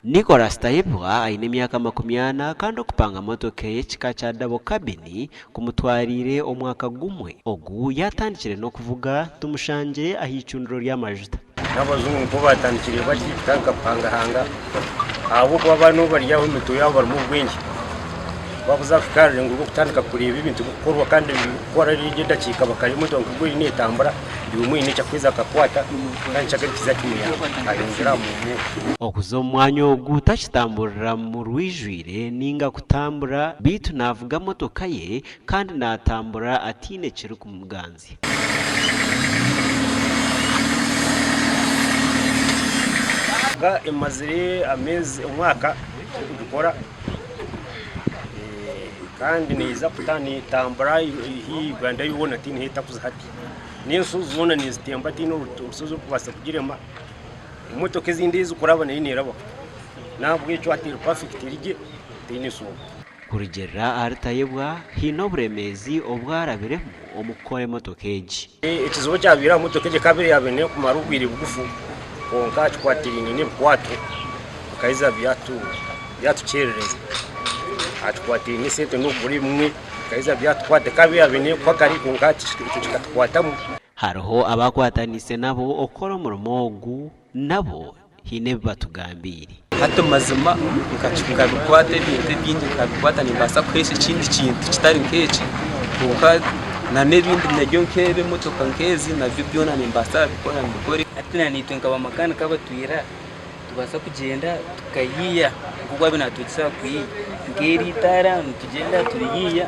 Nicholas Tayebwa aine emyaka 40 kandi okupanga motoka ey'ekika kya double cabin kumutwariire omwaka gumwe. Ogu yaatandikire n'okuvuga tumushangire ah'eicundiro ry'amajuta. N'abajungu nikwo baatandikire bati kutandika kuhangahanga ahabw'okuba banu bari aho emitwe yaabo barimu obwengye. Waakuza kuhika aha rurengo rw'okutandika kureeba ebintu birikukorwa kandi birikukora erindi edakiika bakareba emotoka nk'oku eriyo neetambura, buri omwe haine eki arikweza akakwata kandi kyaba nikiza kimuyamba ayongyera aha murimo ogwo. Okuza omu mwanya ogu takitamburira mu rwijwire ninga kutambura beitu naavuga motoka ye kandi naatambura ataine kirikumuganzya. Emotoka emazire ameezi omwaka erikugikora kandi neeza netambura haihi Uganda yoona tihaine ahu etakuza hati. N'enshozi zoona nezitemba tihaine orushozi orurikubaasa kugirema. Emotoka ezindi ezirikuraba nayo neerabaho. N'ahabw'ekyo hati eri pafekiti eri gye teine nshonga. Kurugiirira ahari Tayebwa, haine oburemeezi obu arabiremu omu kukora emotoka egi. Ekizibu ekyabaire aha motoka egi ekaba yaabaire neekumara obwire bugufu kwonka kikwatiraine n'ebikwato bikaheza byatukyerereza. Aha kikwatiraine esente n'okugura ebimwe bikaheza byatukwata. Ekaba yaabaire neekuhwa kare kwonka hati ekyo kikatukwatamu. Hariho abakwataniise nabo okukora omurimo ogu nabo haine ebi batugambiire. Hati mazima nkabikwata ebintu ebingi nkabikwata nimbaasa kuheesa ekindi kintu kitari nk'eki kwonka n'ebindi nabyo nk'ebi emotoka nk'ezi nabyo byona nimbaasa kubikora mbikore. Hati naitwe nka bamakanika abatwire aha nitubaasa kugyenda tukayiiya nk'oku baabaire nibatwegyesa aha kuyiiya nk'eri itaara nitugyenda turiyiiya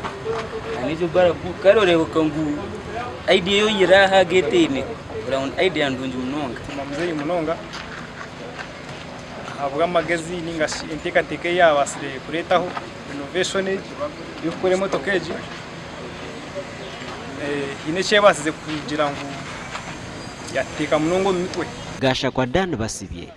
n'egyo barabu kare oreebeka ngu idea ei oihire aha geetaine oreeba ngu ni idea nungi munonga. Nsiima muzeeyi munonga ahabw'amagezi ninga shi enteekateeka ei yaabaasire kureetaho innovation egi ey'okukora emotoka egi. Haine eki ebaasize kugira ngu yatuteeka munonga omu mitwe. Gashakwa Dan Basibye.